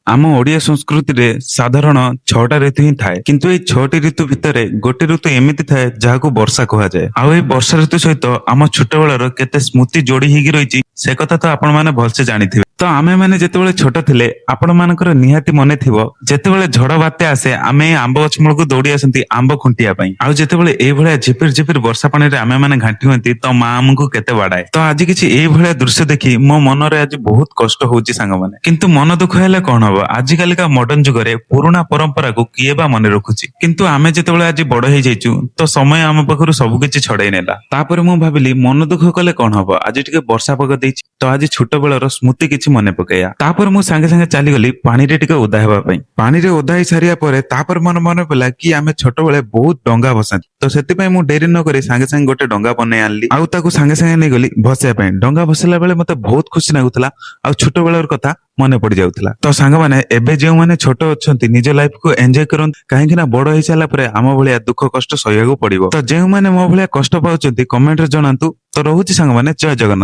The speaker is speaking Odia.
ଆମ ଓଡ଼ିଆ ସଂସ୍କୃତିରେ ସାଧାରଣ 6ଟା ଋତୁ ହିଁ ଥାଏ। କିନ୍ତୁ ଏଇ 6ଟି ଋତୁ ଭିତରେ ଗୋଟେ ଋତୁ ଏମିତି ଥାଏ, ଯାହାକୁ ବର୍ଷା କୁହାଯାଏ। ଆଉ ଏଇ ବର୍ଷା ଋତୁ ସହିତ ଆମ ଛୋଟବେଳର କେତେ ସ୍ମୃତି ଯୋଡି ହେଇକି ରହିଛି, ସେ କଥା ତ ଆପଣ ମାନେ ଭଲସେ ଜାଣିଥିବେ। ତ ଆମେ ମାନେ ଯେତେବେଳେ ଛୋଟ ଥିଲେ, ଆପଣ ମାନଙ୍କର ନିହାତି ମନେ ଥିବ, ଯେତେବେଳେ ଝଡ ବାତ୍ୟା ଆସେ, ଆମେ ଏଇ ଆମ୍ବ ଗଛ ମୂଳକୁ ଦୌଡି ଆସନ୍ତି ଆମ୍ବ ଖୁଣ୍ଟିବା ପାଇଁ। ଆଉ ଯେତେବେଳେ ଏଇଭଳିଆ ଝିପିର ଝିପିର ବର୍ଷା ପାଣିରେ ଆମେ ମାନେ ଘାଣ୍ଟି ହୁଅନ୍ତି, ତ ମା ଆମକୁ କେତେ ବାଡାଏ। ତ ଆଜି କିଛି ଏଇଭଳିଆ ଦୃଶ୍ୟ ଦେଖି ମୋ ମନରେ ଆଜି ବହୁତ କଷ୍ଟ ହଉଛି ସାଙ୍ଗମାନେ। କିନ୍ତୁ ମନ ଦୁଃଖ ହେଲେ କଣ ହବ? ଆଜିକାଲିକା ମଡର୍ଣ୍ଣ ଯୁଗରେ ପୁରୁଣା ପରମ୍ପରାକୁ କିଏ ବା ମନେ ରଖୁଛି? କିନ୍ତୁ ଆମେ ଯେତେବେଳେ ଆଜି ବଡ ହେଇଯାଇଛୁ, ତ ସମୟ ଆମ ପାଖରୁ ସବୁ କିଛି ଛଡେଇ ନେଲା। ତାପରେ ମୁଁ ଭାବିଲି, ମନ ଦୁଃଖ କଲେ କଣ ହବ? ଆଜି ଟିକେ ବର୍ଷା ପାଗ ଦେଇଛି, ତ ଆଜି ଛୋଟ ବେଳର ସ୍ମୃତି କିଛି ମନେ ପକେଇବା। ତାପରେ ମୁଁ ସାଙ୍ଗେ ସାଙ୍ଗେ ଚାଲିଗଲି ପାଣିରେ ଟିକେ ଓଦା ହେବା ପାଇଁ। ପାଣିରେ ଓଦା ହେଇ ସାରିବା ପରେ ତାପରେ ମନେ ମନେ ପଡିଲା କି ଆମେ ଛୋଟବେଳେ ବହୁତ ଡଙ୍ଗା ଭସାନ୍ତି। ତ ସେଥିପାଇଁ ମୁଁ ଡେରି ନ କରି ସାଙ୍ଗେ ସାଙ୍ଗେ ଗୋଟେ ଡଙ୍ଗା ବନେଇ ଆଣିଲି ଆଉ ତାକୁ ସାଙ୍ଗେ ସାଙ୍ଗେ ନେଇଗଲି ଭସେଇବା ପାଇଁ। ଡଙ୍ଗା ଭସେଇଲା ବେଳେ ମତେ ବହୁତ ଖୁସି ଲାଗୁଥିଲା ଆଉ ଛୋଟ ବେଳର କଥା ମନେ ପଡି ଯାଉଥିଲା। ତ ସାଙ୍ଗମାନେ, ଏବେ ଯେଉଁମାନେ ଛୋଟ ଅଛନ୍ତି, ନିଜ ଲାଇଫ କୁ ଏନ୍ଜୟ କରନ୍ତୁ, କାହିଁକି ନା ବଡ ହେଇସାରିଲା ପରେ ଆମ ଭଳିଆ ଦୁଃଖ କଷ୍ଟ ସହିବାକୁ ପଡିବ। ତ ଯେଉଁମାନେ ମୋ ଭଳିଆ କଷ୍ଟ ପାଉଛନ୍ତି, କମେଣ୍ଟରେ ଜଣାନ୍ତୁ। ତ ରହୁଛି ସାଙ୍ଗମାନେ, ଜୟ ଜଗନ୍ନାଥ।